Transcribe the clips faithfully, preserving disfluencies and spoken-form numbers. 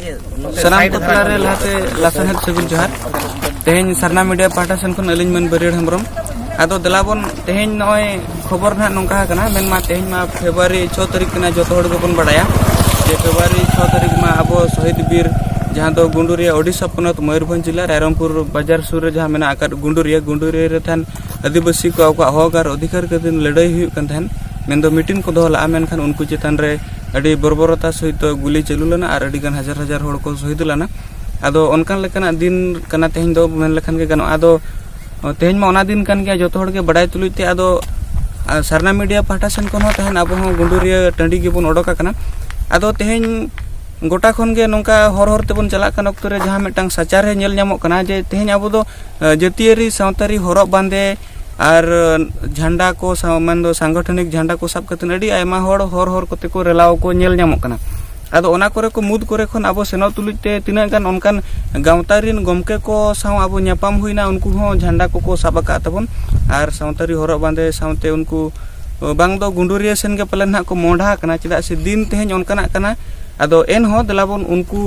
ᱥᱟᱱᱟᱢ ᱠᱚ ᱛᱟᱞᱟᱨᱮ ᱞᱟᱦᱟᱛᱮ ᱞᱟᱥᱟᱲᱦᱮᱫ ᱥᱟᱹᱜᱩᱱ ᱡᱚᱦᱟᱨ᱾ ᱛᱮᱦᱮᱧ ᱥᱟᱨᱱᱟ ᱢᱤᱰᱤᱭᱟ ᱯᱟᱦᱴᱟ ᱥᱮᱱ ᱠᱷᱚᱱ ᱟᱹᱞᱤᱧ ᱢᱟᱹᱱ ᱵᱟᱹᱨᱭᱟᱹᱲ ᱦᱮᱢᱵᱨᱚᱢ᱾ ᱟᱫᱚ ᱫᱮᱞᱟ ᱵᱚᱱ, ᱛᱮᱦᱮᱧ ᱱᱚᱜᱼᱚᱭ ᱠᱷᱚᱵᱚᱨ ᱱᱟᱦᱟᱜ ᱱᱚᱝᱠᱟ ᱟᱠᱟᱱᱟ, ᱢᱮᱱᱢᱟ ᱛᱮᱦᱮᱧ ᱢᱟ ᱯᱷᱮᱵᱽᱨᱩᱣᱟᱨᱤ ᱪᱷᱚ ᱛᱟᱹᱨᱤᱠᱷ ᱠᱟᱱᱟ᱾ ᱡᱚᱛᱚ ᱦᱚᱲ ᱜᱮᱵᱚᱱ ᱵᱟᱲᱟᱭᱟ ᱡᱮ ᱯᱷᱮᱵᱽᱨᱩᱣᱟᱨᱤ ᱪᱷᱚ ᱛᱟᱹᱨᱤᱠᱷ ᱢᱟ ᱟᱵᱚ ᱥᱚᱦᱤᱫ ᱵᱤᱨ, ᱡᱟᱦᱟᱸ ᱫᱚ ᱜᱩᱸᱰᱩᱨᱤᱭᱟᱹ, ᱳᱰᱤᱥᱟ ᱯᱚᱱᱚᱛ, ᱢᱚᱭᱩᱨᱵᱷᱚᱸᱡᱽ ᱡᱤᱞᱟ, ᱨᱟᱭᱨᱚᱝᱯᱩᱨ ᱵᱟᱡᱟᱨ ᱥᱩᱨ ᱨᱮ ᱡᱟᱦᱟᱸ ᱢᱮᱱᱟᱜ ᱟᱠᱟᱫ ᱜᱩᱸᱰᱩᱨᱤᱭᱟᱹ, ᱜᱩᱸᱰᱩᱨᱤᱭᱟᱹ ᱨᱮ ᱛᱟᱦᱮᱱ ᱟᱹᱫᱤᱵᱟᱹᱥᱤ ᱠᱚ ᱟᱠᱚᱣᱟᱜ ᱦᱚᱠ ᱟᱨ ᱚᱫᱷᱤᱠᱟᱨ ᱠᱷᱟᱹᱛᱤᱨ ᱞᱟᱹᱲᱦᱟᱹᱭ ᱦᱩᱭᱩᱜ ᱠᱟᱱ ᱛᱟᱦᱮᱱ, ᱢᱮᱱᱫᱚ ᱢᱤᱴᱤᱝ ᱠᱚ ᱫᱚᱦᱚ ᱞᱟᱜᱼᱟ, ᱢᱮᱱᱠᱷᱟᱱ ᱩᱱᱠᱩ ᱪᱮᱛᱟᱱ ᱨᱮ ᱟᱹᱰᱤ ᱵᱚᱨᱵᱚᱨᱚᱛᱟ ᱥᱚᱦᱤᱛ ᱜᱩᱞᱤ ᱪᱟᱹᱞᱩ ᱞᱮᱱᱟ ᱟᱨ ᱟᱹᱰᱤ ᱜᱟᱱ ᱦᱟᱡᱟᱨ ᱦᱟᱡᱟᱨ ᱦᱚᱲ ᱠᱚ ᱥᱚᱦᱤᱫ ᱞᱮᱱᱟ᱾ ᱟᱫᱚ ᱚᱱᱠᱟᱱ ᱞᱮᱠᱟᱱᱟᱜ ᱫᱤᱱ ᱠᱟᱱᱟ ᱛᱮᱦᱮᱧ ᱫᱚ, ᱢᱮᱱ ᱞᱮᱠᱷᱟᱱ ᱜᱮ ᱜᱟᱱᱚᱜᱼᱟ᱾ ᱟᱫᱚ ᱛᱮᱦᱮᱧ ᱢᱟ ᱚᱱᱟ ᱫᱤᱱ ᱠᱟᱱ ᱜᱮᱭᱟ, ᱡᱚᱛᱚ ᱦᱚᱲ ᱜᱮ ᱵᱟᱰᱟᱭ ᱛᱩᱞᱩᱡ ᱛᱮ, ᱟᱫᱚ ᱟᱨ ᱥᱟᱨᱱᱟ ᱢᱤᱰᱤᱭᱟ ᱯᱟᱦᱴᱟ ᱥᱮᱱ ᱠᱷᱚᱱ ᱦᱚᱸ ᱛᱮᱦᱮᱧ ᱟᱵᱚ ᱦᱚᱸ ᱜᱩᱸᱰᱩᱨᱤᱭᱟᱹ ᱴᱟᱺᱰᱤ ᱜᱮᱵᱚᱱ ᱚᱰᱚᱠ ᱟᱠᱟᱱᱟ᱾ ᱟᱫᱚ ᱛᱮᱦᱮᱧ ᱜᱚᱴᱟ ᱠᱷᱚᱱ ᱜᱮ ᱱᱚᱝᱠᱟ ᱦᱚᱨ ᱦᱚᱨ ᱛᱮᱵᱚᱱ ᱪᱟᱞᱟᱜ ᱠᱟᱱ ᱚᱠᱛᱚ ᱨᱮ ᱡᱟᱦᱟᱸ ᱢᱤᱫᱴᱟᱝ ᱥᱟᱪᱟᱨᱦᱮ ᱧᱮᱞ ᱧᱟᱢᱚᱜ ᱠᱟᱱᱟ ᱡᱮ ᱛᱮᱦᱮᱧ ᱟᱵᱚ ᱫᱚ, ᱮ, ᱡᱟᱹᱛᱤᱭᱟᱹᱨᱤ ᱥᱟᱶᱛᱟᱨᱤ ᱦᱚᱨᱚᱜ ᱵᱟᱸᱫᱮ ᱟᱨ ᱡᱷᱟᱱᱰᱟ ᱠᱚ ᱥᱟᱶ, ᱢᱮᱱᱫᱚ ᱥᱟᱝᱜᱚᱴᱷᱚᱱᱤᱠ ᱡᱷᱟᱱᱰᱟ ᱠᱚ ᱥᱟᱵ ᱠᱟᱛᱮ ᱟᱹᱰᱤ ᱟᱭᱢᱟ ᱦᱚᱲ ᱦᱚᱨ ᱦᱚᱨ ᱠᱚᱛᱮ ᱠᱚ ᱨᱮᱞᱟᱣ ᱠᱚ ᱧᱮᱞ ᱧᱟᱢᱚᱜ ᱠᱟᱱᱟ᱾ ᱟᱫᱚ ᱚᱱᱟ ᱠᱚᱨᱮ ᱠᱚ ᱢᱩᱫᱽ ᱠᱚᱨᱮ ᱠᱷᱚᱱ ᱟᱵᱚ ᱥᱮᱱᱚᱜ ᱛᱩᱞᱩᱡ ᱛᱮ ᱛᱤᱱᱟᱹᱜ ᱜᱟᱱ ᱚᱱᱠᱟᱱ ᱜᱟᱶᱛᱟ ᱨᱤᱱ ᱜᱚᱢᱠᱮ ᱠᱚ ᱥᱟᱶ ᱟᱵᱚ ᱧᱟᱯᱟᱢ ᱦᱩᱭᱱᱟ, ᱩᱱᱠᱩ ᱦᱚᱸ ᱡᱷᱟᱱᱰᱟ ᱠᱚᱠᱚ ᱥᱟᱵ ᱟᱠᱟᱫ ᱛᱟᱵᱚᱱ ᱟᱨ ᱥᱟᱶᱛᱟᱨᱤ ᱦᱚᱨᱚᱜ ᱵᱟᱸᱫᱮ ᱥᱟᱶᱛᱮ ᱩᱱᱠᱩ ᱵᱟᱝ ᱫᱚ ᱜᱩᱸᱰᱩᱨᱤᱭᱟᱹ ᱥᱮᱱ ᱜᱮ ᱯᱟᱞᱮᱱ ᱱᱟᱦᱟᱜ ᱠᱚ ᱢᱚᱦᱰᱟ ᱟᱠᱟᱱᱟ, ᱪᱮᱫᱟᱜ ᱥᱮ ᱫᱤᱱ ᱛᱮᱦᱮᱧ ᱚᱱᱠᱟᱱᱟᱜ ᱠᱟᱱᱟ᱾ ᱟᱫᱚ ᱮᱱᱦᱚᱸ ᱫᱮᱞᱟ ᱵᱚᱱ ᱩᱱᱠᱩ,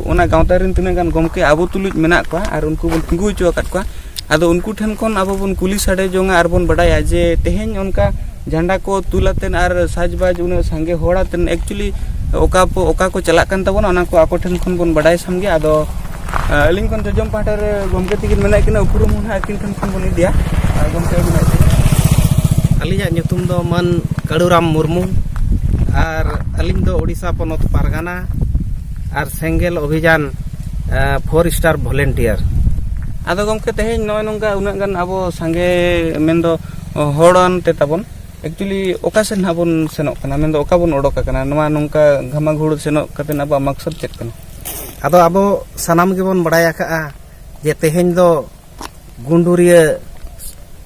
ᱚᱱᱟ ᱜᱟᱶᱛᱟ ᱨᱮᱱ ᱛᱤᱱᱟᱹᱜ ᱜᱟᱱ ᱜᱚᱢᱠᱮ ᱟᱵᱚ ᱛᱩᱞᱩᱡ ᱢᱮᱱᱟᱜ ᱠᱚᱣᱟ ᱟᱨ ᱩᱱᱠᱩ ᱵᱚᱱ ᱛᱤᱸᱜᱩ ᱦᱚᱪᱚ ᱟᱠᱟᱫ ᱠᱚᱣᱟ, ᱟᱫᱚ ᱩᱱᱠᱩ ᱴᱷᱮᱱ ᱠᱷᱚᱱ ᱟᱵᱚ ᱵᱚᱱ ᱠᱩᱞᱤ ᱥᱟᱰᱮ ᱡᱚᱝᱟ ᱟᱨ ᱵᱚᱱ ᱵᱟᱰᱟᱭᱟ ᱡᱮ ᱛᱮᱦᱮᱧ ᱚᱱᱠᱟ ᱡᱷᱟᱱᱰᱟ ᱠᱚ ᱛᱩᱞ ᱟᱛᱮᱱ ᱟᱨ ᱥᱟᱡᱽᱵᱟᱡᱽ ᱩᱱᱟᱹᱜ ᱥᱟᱸᱜᱮ ᱦᱚᱲ ᱟᱛᱮᱱ actually ᱚᱠᱟ ᱯᱚ-, ᱚᱠᱟ ᱠᱚ ᱪᱟᱞᱟᱜ ᱠᱟᱱ ᱛᱟᱵᱚᱱᱟ, ᱚᱱᱟ ᱠᱚ ᱟᱠᱚ ᱴᱷᱮᱱ ᱠᱷᱚᱱ ᱵᱚᱱ ᱵᱟᱰᱟᱭ ᱥᱟᱢᱜᱮ᱾ ᱟᱫᱚ ᱟᱹᱞᱤᱧ ᱠᱷᱚᱱ ᱡᱚᱡᱚᱢ ᱯᱟᱦᱴᱟ ᱨᱮ ᱜᱚᱢᱠᱮ ᱛᱤᱠᱤᱱ ᱢᱮᱱᱟᱜ ᱠᱤᱱᱟ, ᱩᱯᱨᱩᱢ ᱦᱚᱸ ᱱᱟᱦᱟᱜ ᱟᱹᱠᱤᱱ ᱴᱷᱮᱱ ᱠᱷᱚᱱ ᱵᱚᱱ ᱤᱫᱤᱭᱟ᱾ ᱟᱨ ᱜᱚᱢᱠᱮ ᱟᱹᱵᱤᱱᱟᱜ ᱧᱩᱛᱩᱢ? ᱟᱹᱞᱤᱧᱟᱜ ᱧᱩᱛᱩᱢ ᱫᱚ ᱢᱟᱹᱱ ᱠᱟᱹᱲᱩᱨᱟᱢ ᱢᱩᱨᱢᱩ, ᱟᱨ ᱟᱹᱞᱤᱧ ᱫᱚ ᱳᱰᱤᱥᱟ ᱯᱚᱱᱚᱛ ᱯᱟᱨᱜᱟᱱᱟ ᱟᱨ ᱥᱮᱸᱜᱮᱞ ᱚᱵᱷᱤᱡᱟᱱ, ᱮ, four star volunteer᱾ ᱟᱫᱚ ᱜᱚᱢᱠᱮ, ᱛᱮᱦᱮᱧ ᱱᱚᱜᱼᱚᱭ ᱱᱚᱝᱠᱟ ᱩᱱᱟᱹᱜ ᱜᱟᱱ ᱟᱵᱚ ᱥᱟᱸᱜᱮ ᱢᱮᱱᱫᱚ ᱦᱚᱲ ᱟᱱᱛᱮ ᱛᱟᱵᱚᱱ, actually ᱚᱠᱟ ᱥᱮᱫ ᱱᱟᱦᱟᱜ ᱵᱚᱱ ᱥᱮᱱᱚᱜ ᱠᱟᱱᱟ, ᱢᱮᱱᱫᱚ ᱚᱠᱟ ᱵᱚᱱ ᱚᱰᱚᱠ ᱟᱠᱟᱱᱟ? ᱱᱚᱣᱟ ᱱᱚᱝᱠᱟ ᱜᱷᱟᱢᱟᱜᱷᱩᱲ ᱥᱮᱱᱚᱜ ᱠᱟᱛᱮ ᱟᱵᱚᱣᱟᱜ ᱢᱟᱠᱥᱚᱫ ᱪᱮᱫ ᱠᱟᱱᱟ? ᱟᱫᱚ ᱟᱵᱚ ᱥᱟᱱᱟᱢ ᱜᱮᱵᱚᱱ ᱵᱟᱲᱟᱭ ᱟᱠᱟᱫᱼᱟ ᱡᱮ ᱛᱮᱦᱮᱧ ᱫᱚ ᱜᱩᱸᱰᱩᱨᱤᱭᱟᱹ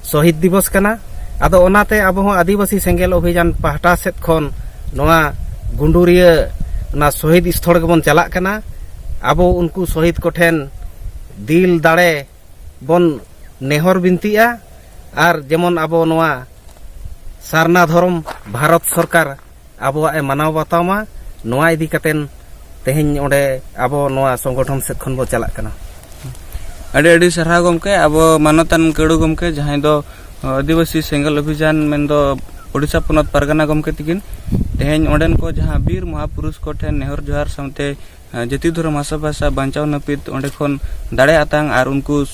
ᱥᱚᱦᱤᱫ ᱫᱤᱵᱚᱥ ᱠᱟᱱᱟ᱾ ᱟᱫᱚ ᱚᱱᱟᱛᱮ ᱟᱵᱚ ᱦᱚᱸ ᱟᱹᱫᱤᱵᱟᱹᱥᱤ ᱥᱮᱸᱜᱮᱞ ᱚᱵᱷᱤᱡᱟᱱ ᱯᱟᱦᱴᱟ ᱥᱮᱫ ᱠᱷᱚᱱ ᱱᱚᱣᱟ ᱜᱩᱸᱰᱩᱨᱤᱭᱟᱹ ᱚᱱᱟ ᱥᱚᱦᱤᱫ ᱥᱛᱷᱚᱞ ᱜᱮᱵᱚᱱ ᱪᱟᱞᱟᱜ ᱠᱟᱱᱟ᱾ ᱟᱵᱚ ᱩᱱᱠᱩ ᱥᱚᱦᱤᱫ ᱠᱚᱴᱷᱮᱱ ᱫᱤᱞ ᱫᱟᱲᱮ ᱵᱚᱱ ᱱᱮᱦᱚᱨ ᱵᱤᱱᱛᱤᱜᱼᱟ, ᱟᱨ ᱡᱮᱢᱚᱱ ᱟᱵᱚ ᱱᱚᱣᱟ ᱥᱟᱨᱱᱟ ᱫᱷᱚᱨᱚᱢ ᱵᱷᱟᱨᱚᱛ ᱥᱚᱨᱠᱟᱨ ᱟᱵᱚᱣᱟᱜ ᱮ ᱢᱟᱱᱟᱣ ᱵᱟᱛᱟᱣ ᱢᱟ, ᱱᱚᱣᱟ ᱤᱫᱤ ᱠᱟᱛᱮᱱ ᱛᱮᱦᱮᱧ ᱚᱸᱰᱮ ᱟᱵᱚ ᱱᱚᱣᱟ ᱥᱚᱝᱜᱚᱴᱷᱚᱱ ᱥᱮᱫ ᱠᱷᱚᱱ ᱵᱚ ᱪᱟᱞᱟᱜ ᱠᱟᱱᱟ᱾ ᱟᱹᱰᱤ ᱟᱹᱰᱤ ᱥᱟᱨᱦᱟᱣ ᱜᱚᱢᱠᱮ, ᱟᱵᱚ ᱢᱟᱱᱚᱛᱟᱱ ᱠᱟᱹᱲᱩ ᱜᱚᱢᱠᱮ, ᱡᱟᱦᱟᱸᱭ ᱫᱚ ᱟᱹᱫᱤᱵᱟᱹᱥᱤ ᱥᱮᱸᱜᱮᱞ ᱚᱵᱷᱤᱡᱟᱱ, ᱢᱮᱱᱫᱚ ᱳᱰᱤᱥᱟ ᱯᱚᱱᱚᱛ ᱯᱟᱨᱜᱟᱱᱟ ᱜᱚᱢᱠᱮ ᱛᱤᱠᱤᱱ, ᱛᱮᱦᱮᱧ ᱚᱸᱰᱮᱱ ᱠᱚ ᱡᱟᱦᱟᱸ ᱵᱤᱨ ᱢᱚᱦᱟᱯᱩᱨᱩᱥ ᱠᱚ ᱴᱷᱮᱱ ᱱᱮᱦᱚᱨ ᱡᱚᱦᱟᱨ ᱥᱟᱶᱛᱮ ᱡᱟᱹᱛᱤ ᱫᱷᱚᱨᱚᱢ ᱦᱟᱥᱟ ᱵᱷᱟᱥᱟ ᱵᱟᱧᱪᱟᱣ ᱱᱟᱹᱯᱤᱛ ᱚᱸᱰᱮ ᱠᱷᱚᱱ ᱫᱟᱲᱮ ᱟᱛᱟᱝ ᱟᱨ ᱩᱱᱠᱩ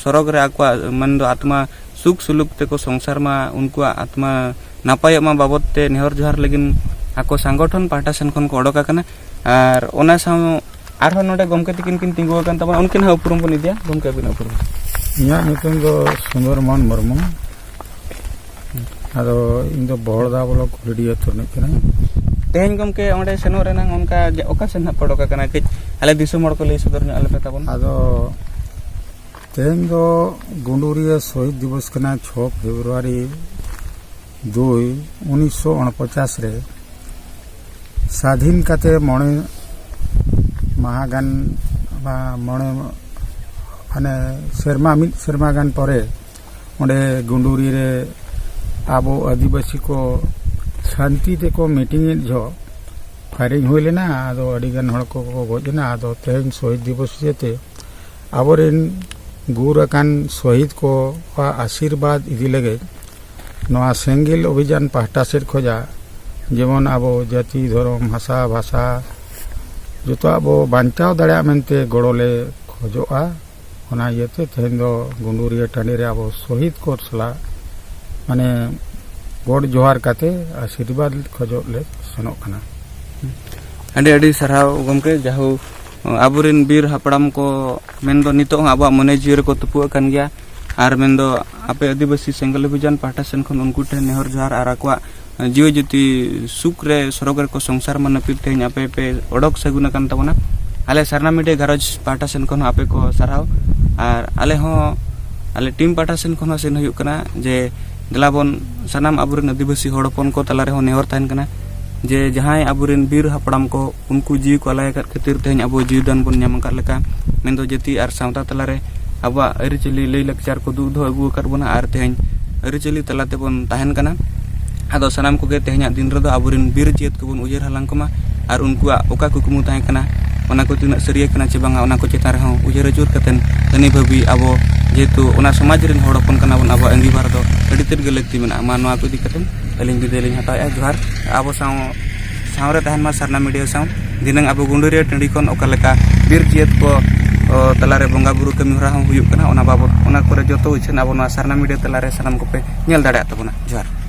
ᱥᱚᱨᱚᱜᱽ ᱨᱮ ᱟᱠᱚᱣᱟᱜ ᱢᱮᱱᱫᱚ ᱟᱛᱢᱟ ᱥᱩᱠ ᱥᱩᱞᱩᱠ ᱛᱮᱠᱚ ᱥᱚᱝᱥᱟᱨ ᱢᱟ, ᱩᱱᱠᱩᱣᱟᱜ ᱟᱛᱢᱟ ᱱᱟᱯᱟᱭᱚᱜ ᱢᱟ ᱵᱟᱵᱚᱫ ᱛᱮ ᱱᱮᱦᱚᱨ ᱡᱚᱦᱟᱨ ᱞᱟᱹᱜᱤᱫ ᱟᱠᱚ ᱥᱚᱝᱜᱚᱴᱷᱚᱱ ᱯᱟᱦᱴᱟ ᱥᱮᱱ ᱠᱷᱚᱱ ᱠᱚ ᱚᱰᱚᱠ ᱟᱠᱟᱱᱟ᱾ ᱟᱨ ᱚᱱᱟ ᱥᱟᱶ ᱟᱨᱦᱚᱸ ᱱᱚᱰᱮ ᱜᱚᱢᱠᱮ ᱛᱤᱠᱤᱱ ᱠᱤᱱ ᱛᱤᱸᱜᱩ ᱟᱠᱟᱱ ᱛᱟᱵᱚᱱᱟ, ᱩᱱᱠᱤᱱ ᱦᱚᱸ ᱩᱯᱨᱩᱢ ᱵᱚᱱ ᱤᱫᱤᱭᱟ᱾ ᱜᱚᱢᱠᱮ, ᱟᱹᱵᱤᱱ ᱩᱯᱨᱩᱢ? ᱤᱧᱟᱹᱜ ᱧᱩᱛᱩᱢ ᱫᱚ ᱥᱩᱱᱫᱚᱨ ᱢᱳᱦᱚᱱ ᱢᱩᱨᱢᱩ᱾ ᱟᱫᱚ ᱤᱧ ᱫᱚ ᱵᱚᱦᱚᱲᱫᱟ ᱵᱞᱚᱠ ᱵᱷᱤᱰᱤᱭᱟᱹ ᱟᱹᱛᱩ ᱨᱤᱱᱤᱡ ᱠᱟᱹᱱᱟᱹᱧ᱾ ᱛᱮᱦᱮᱧ ᱜᱚᱢᱠᱮ ᱚᱸᱰᱮ ᱥᱮᱱᱚᱜ ᱨᱮᱱᱟᱜ ᱚᱱᱠᱟ ᱡᱮ ᱚᱠᱟ ᱥᱮᱱ ᱦᱟᱸᱜ ᱯᱮ ᱚᱰᱚᱠ ᱟᱠᱟᱱᱟ, ᱠᱟᱹᱡ ᱟᱞᱮ ᱫᱤᱥᱚᱢ ᱦᱚᱲ ᱠᱚ ᱞᱟᱹᱭ ᱥᱚᱫᱚᱨ ᱧᱚᱜ ᱟᱞᱮ ᱯᱮ ᱛᱟᱵᱚᱱ᱾ ᱟᱫᱚ ᱛᱮᱦᱮᱧ ᱫᱚ ᱜᱩᱸᱰᱩᱨᱤᱭᱟᱹ ᱥᱚᱦᱤᱫ ᱫᱤᱵᱚᱥ ᱠᱟᱱᱟ, ᱪᱷᱚ ᱯᱷᱮᱵᱽᱨᱩᱣᱟᱨᱤ ᱫᱩᱭ, ᱩᱱᱤᱥᱥᱚ ᱩᱱᱯᱚᱪᱟᱥ ᱨᱮ ᱥᱟᱫᱷᱤᱱ ᱠᱟᱛᱮ ᱢᱚᱬᱮ ᱢᱟᱦᱟ ᱜᱟᱱ ᱵᱟ ᱢᱚᱬᱮ, ᱢᱟᱱᱮ, ᱥᱮᱨᱢᱟ, ᱢᱤᱫ ᱥᱮᱨᱢᱟ ᱜᱟᱱ ᱯᱚᱨᱮ ᱚᱸᱰᱮ ᱜᱩᱸᱰᱩᱨᱤ ᱨᱮ ᱟᱵᱚ ᱟᱹᱫᱤᱵᱟᱹᱥᱤ ᱠᱚ ᱥᱟᱱᱛᱤ ᱛᱮᱠᱚ ᱢᱤᱴᱤᱝ ᱮᱫ ᱡᱚᱦᱚᱜ ᱯᱷᱟᱭᱨᱤᱝ ᱦᱩᱭ ᱞᱮᱱᱟ᱾ ᱟᱫᱚ ᱟᱹᱰᱤ ᱜᱟᱱ ᱦᱚᱲ ᱠᱚᱠᱚ ᱜᱚᱡ ᱮᱱᱟ᱾ ᱟᱫᱚ ᱛᱮᱦᱮᱧ ᱥᱚᱦᱤᱫ ᱫᱤᱵᱚᱥ ᱤᱭᱟᱹᱛᱮ ᱟᱵᱚᱨᱮᱱ ᱜᱩᱨ ᱟᱠᱟᱱ ᱥᱚᱦᱤᱫ ᱠᱚᱣᱟᱜ ᱟᱥᱤᱨᱵᱟᱫᱽ ᱤᱫᱤ ᱞᱟᱹᱜᱤᱫ ᱱᱚᱣᱟ ᱥᱮᱸᱜᱮᱞ ᱚᱵᱷᱤᱡᱟᱱ ᱯᱟᱦᱴᱟ ᱥᱮᱫ ᱠᱷᱚᱱᱟᱜ ᱡᱮᱢᱚᱱ ᱟᱵᱚ ᱡᱟᱹᱛᱤ, ᱫᱷᱚᱨᱚᱢ, ᱵᱷᱟᱥᱟ, ᱵᱷᱟᱥᱟ ᱡᱚᱛᱚᱣᱟᱜ ᱵᱚ ᱵᱟᱧᱪᱟᱣ ᱫᱟᱲᱮᱭᱟᱜ ᱢᱮᱱᱛᱮ ᱜᱚᱲᱚ ᱞᱮ ᱠᱷᱚᱡᱚᱜᱼᱟ᱾ ᱚᱱᱟ ᱤᱭᱟᱹᱛᱮ ᱛᱮᱦᱮᱧ ᱫᱚ ᱜᱩᱸᱰᱩᱨᱤᱭᱟᱹ ᱴᱟᱺᱰᱤ ᱨᱮ ᱟᱵᱚ ᱥᱚᱦᱤᱫ ᱠᱚ ᱥᱟᱞᱟᱜ, ᱢᱟᱱᱮ, ᱜᱚᱰ ᱡᱚᱦᱟᱨ ᱠᱟᱛᱮ ᱟᱥᱤᱨᱵᱟᱫᱽ ᱠᱷᱚᱡᱚᱜ ᱞᱮ ᱥᱮᱱᱚᱜ ᱠᱟᱱᱟ᱾ ᱟᱹᱰᱤ ᱟᱹᱰᱤ ᱥᱟᱨᱦᱟᱣ ᱜᱚᱢᱠᱮ, ᱡᱟᱦᱳ ᱟᱵᱚᱨᱮᱱ ᱵᱤᱨ ᱦᱟᱯᱲᱟᱢ ᱠᱚ ᱢᱮᱱᱫᱚ ᱱᱤᱛᱚᱜ ᱦᱚᱸ ᱟᱵᱚᱣᱟᱜ ᱢᱚᱱᱮ ᱡᱤᱣᱤ ᱨᱮᱠᱚ ᱛᱩᱯᱩ ᱟᱠᱟᱱ ᱜᱮᱭᱟ᱾ ᱟᱨ ᱢᱮᱱᱫᱚ ᱟᱯᱮ ᱟᱹᱫᱤᱵᱟᱹᱥᱤ ᱥᱮᱸᱜᱮᱞ ᱚᱵᱷᱤᱡᱟᱱ ᱯᱟᱦᱴᱟ ᱥᱮᱱ ᱠᱷᱚᱱ ᱩᱱᱠᱩ ᱴᱷᱮᱱ ᱱᱮᱦᱚᱨ ᱡᱚᱦᱟᱨ ᱟᱨ ᱟᱠᱚᱣᱟᱜ ᱡᱤᱣᱤ ᱡᱟᱹᱛᱤ ᱥᱩᱠ ᱨᱮ ᱥᱚᱨᱚᱜᱽ ᱨᱮᱠᱚ ᱥᱚᱝᱥᱟᱨ ᱢᱟ ᱱᱟᱹᱯᱤᱛ ᱛᱮᱦᱮᱧ ᱟᱯᱮ ᱯᱮ ᱚᱰᱚᱠ ᱥᱟᱹᱜᱩᱱ ᱟᱠᱟᱱ ᱛᱟᱵᱚᱱᱟ᱾ ᱟᱞᱮ ᱥᱟᱨᱱᱟ ᱢᱤᱰᱤᱭᱟ ᱜᱷᱟᱨᱚᱸᱡᱽ ᱯᱟᱦᱴᱟ ᱥᱮᱱ ᱠᱷᱚᱱ ᱦᱚᱸ ᱟᱯᱮ ᱠᱚ ᱥᱟᱨᱦᱟᱣ, ᱟᱨ ᱟᱞᱮ ᱦᱚᱸ ᱟᱞᱮ ᱴᱤᱢ ᱯᱟᱦᱴᱟ ᱥᱮᱱ ᱠᱷᱚᱱ ᱦᱚᱸ ᱥᱮᱱ ᱦᱩᱭᱩᱜ ᱠᱟᱱᱟ ᱡᱮ ᱫᱮᱞᱟ ᱵᱚᱱ ᱥᱟᱱᱟᱢ ᱟᱵᱚᱨᱮᱱ ᱟᱹᱫᱤᱵᱟᱹᱥᱤ ᱦᱚᱲ ᱦᱚᱯᱚᱱ ᱠᱚ ᱛᱟᱞᱟ ᱨᱮᱦᱚᱸ ᱱᱮᱦᱚᱨ ᱛᱟᱦᱮᱱ ᱠᱟᱱᱟ ᱡᱮ ᱡᱟᱦᱟᱸᱭ ᱟᱵᱚᱨᱮᱱ ᱵᱤᱨ ᱦᱟᱯᱲᱟᱢ ᱠᱚ ᱩᱱᱠᱩ ᱡᱤᱣᱤ ᱠᱚ ᱟᱞᱟᱭ ᱟᱠᱟᱫ ᱠᱷᱟᱹᱛᱤᱨ ᱛᱮᱦᱮᱧ ᱟᱵᱚ ᱡᱤᱣᱤ ᱫᱟᱱ ᱵᱚᱱ ᱧᱟᱢ ᱟᱠᱟᱫ ᱞᱮᱠᱟ, ᱢᱮᱱᱫᱚ ᱡᱟᱹᱛᱤ ᱟᱨ ᱥᱟᱶᱛᱟ ᱛᱟᱞᱟᱨᱮ ᱟᱵᱚᱣᱟᱜ ᱟᱹᱨᱤᱪᱟᱹᱞᱤ ᱞᱟᱹᱭ ᱞᱟᱠᱪᱟᱨ ᱠᱚ ᱫᱩᱜ ᱫᱚᱦᱚ ᱟᱹᱜᱩ ᱟᱠᱟᱫ ᱵᱚᱱᱟ ᱟᱨ ᱛᱮᱦᱮᱧ ᱟᱹᱨᱤᱪᱟᱹᱞᱤ ᱛᱟᱞᱟ ᱛᱮᱵᱚᱱ ᱛᱟᱦᱮᱱ ᱠᱟᱱᱟ᱾ ᱟᱫᱚ ᱥᱟᱱᱟᱢ ᱠᱚᱜᱮ ᱛᱮᱦᱮᱧᱟᱜ ᱫᱤᱱ ᱨᱮᱫᱚ ᱟᱵᱚᱨᱮᱱ ᱵᱤᱨ ᱡᱤᱭᱟᱹᱛ ᱠᱚᱵᱚᱱ ᱩᱭᱦᱟᱹᱨ ᱦᱟᱞᱟᱝ ᱠᱚᱢᱟ, ᱟᱨ ᱩᱱᱠᱩᱣᱟᱜ ᱚᱠᱟ ᱠᱩᱠᱢᱩ ᱛᱟᱦᱮᱸ ᱠᱟᱱᱟ, ᱚᱱᱟ ᱠᱚ ᱛᱤᱱᱟᱹᱜ ᱥᱟᱹᱨᱤᱭᱟ ᱠᱟᱱᱟ ᱪᱮ ᱵᱟᱝᱟ, ᱚᱱᱟ ᱠᱚ ᱪᱮᱛᱟᱱ ᱨᱮᱦᱚᱸ ᱩᱭᱦᱟᱹᱨ ᱟᱹᱪᱩᱨ ᱠᱟᱛᱮᱱ ᱟᱹᱱᱤ ᱵᱷᱟᱹᱵᱤ ᱟᱵᱚ ᱡᱮᱦᱮᱛᱩ ᱚᱱᱟ ᱥᱚᱢᱟᱡᱽ ᱨᱮᱱ ᱦᱚᱲ ᱦᱚᱯᱚᱱ ᱠᱟᱱᱟ ᱵᱚᱱ, ᱟᱵᱚᱣᱟᱜ ᱟᱺᱜᱤᱵᱷᱟᱨ ᱫᱚ ᱟᱹᱰᱤ ᱛᱮᱫ ᱜᱮ ᱞᱟᱹᱠᱛᱤ ᱢᱮᱱᱟᱜᱼᱟ᱾ ᱢᱟ ᱱᱚᱣᱟ ᱠᱚ ᱤᱫᱤ ᱠᱟᱛᱮᱱ ᱟᱹᱞᱤᱧ ᱵᱤᱫᱟᱹᱭ ᱞᱤᱧ ᱦᱟᱛᱟᱣᱮᱫᱼᱟ᱾ ᱡᱚᱦᱟᱨ᱾ ᱟᱵᱚ ᱥᱟᱶ, ᱥᱟᱶ ᱨᱮ ᱛᱟᱦᱮᱱ ᱢᱟ ᱥᱟᱨᱱᱟ ᱢᱤᱰᱤᱭᱟ ᱥᱟᱶ᱾ ᱫᱷᱤᱱᱟᱹᱝ ᱟᱵᱚ ᱜᱩᱸᱰᱟᱹᱨᱤᱭᱟᱹ ᱴᱟᱺᱰᱤ ᱠᱷᱚᱱ ᱚᱠᱟ ᱞᱮᱠᱟ ᱵᱤᱨ ᱡᱤᱭᱟᱹᱛ ᱠᱚ, ᱚ, ᱛᱟᱞᱟᱨᱮ ᱵᱚᱸᱜᱟ ᱵᱩᱨᱩ ᱠᱟᱹᱢᱤ ᱦᱚᱨᱟ ᱦᱚᱸ ᱦᱩᱭᱩᱜ ᱠᱟᱱᱟ, ᱚᱱᱟ ᱵᱟᱵᱚᱛ, ᱚᱱᱟ ᱠᱚᱨᱮ ᱡᱚᱛᱚ ᱩᱪᱷᱟᱹᱱ ᱟᱵᱚ ᱱᱚᱣᱟ ᱥᱟᱨᱱᱟ ᱢᱤᱰᱤᱭᱟ ᱛᱟᱞᱟᱨᱮ ᱥᱟᱱᱟᱢ ᱠᱚᱯᱮ ᱧᱮᱞ ᱫᱟᱲᱮᱭᱟᱜ ᱛᱟᱵᱚᱱᱟ᱾ ᱡᱚᱦᱟᱨ᱾